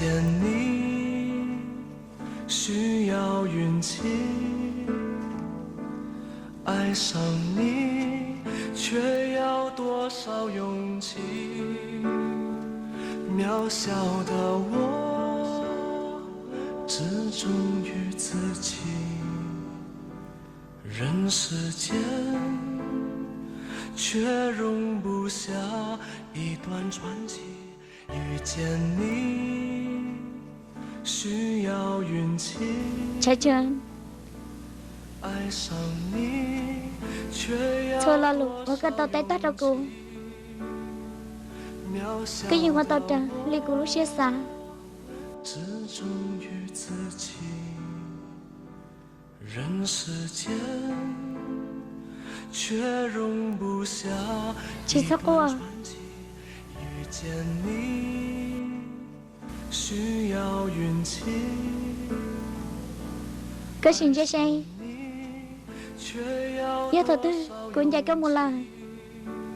见你，需要运气，爱上你，却要多少勇气？渺小的我，只忠于自己。人世间，却容不下一段传奇。遇见你，需要运气。 Tshua lo lus uas koj tau teb tag rau kuv, koj yeej ua tau raws li kuv lub siab xav. Tsis txhob quaj. Koj sim ntsia seb, yog thaum twg kuv ncaim koj mus lawm,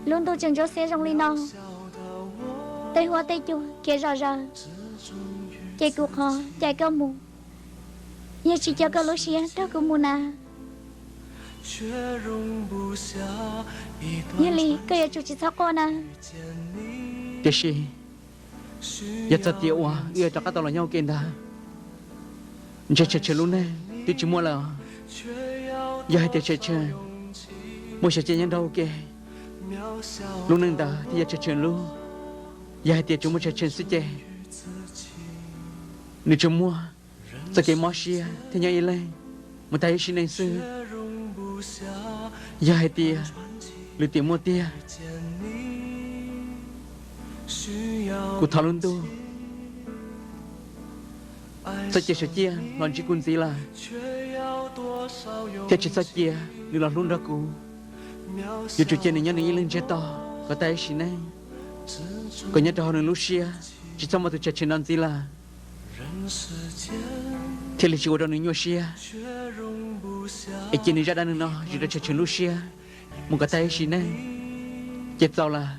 lub ntuj tseem ntsuab xiab zoo li no, tej huab tej cua khiav zom zaws, ces kuv qhov ncaim koj mus, yog tsis coj koj lub siab nrog kuv mus na, yog li koj yuav tsum tsis txhob quaj na. Tiam sis yog txog tiam uas wb yuav rov qab tau los nyob ua ke ntag, ntshe Tshaj Tshaj lub neej twb tsis muaj lawm. Yog hais tias Tshaj Tshaj muaj xyov cia nyob nrog ua ke, lub neej ntawd thiaj yog Tshaj Tshaj lub. Yog hais tias tsuas muaj Tshaj Tshaj xwb ces nws tsuas muaj txoj kev mob siab thiab nyob ib leeg mus tag ib sim neej xwb. Yog hais tias lwm tiam muaj tiag, kuv thov lub ntuj, txhob cia suav ciaj los ntsib kuv ntxiv lawm, thiab tsis txhob cia nws los hlub nrog kuv. Yuav tsum cia nws nyob nws ib leeg ntsiag to kom tag ib sim neej, kom nyob rau hauv nws lub siab, tsis txhob muaj tus Tshaj Tshaj no ntxiv lawm, thiaj li tsis ua rau nws nyuaj siab, es cia nws zaj dab neeg no zim rau Tshaj Tshaj lub siab mus kom tag ib sim neej ces txaus lawm.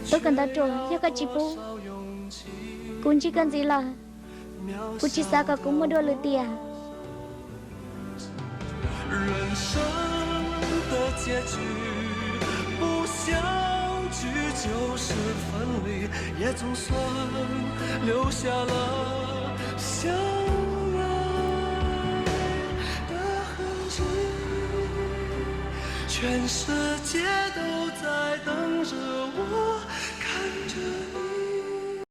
Tub kawm ntawv ruam, yog koj tsis pub kuv ntsib koj ntxiv lawm, kuv tsis xav kom kuv muaj dua lwm tiam.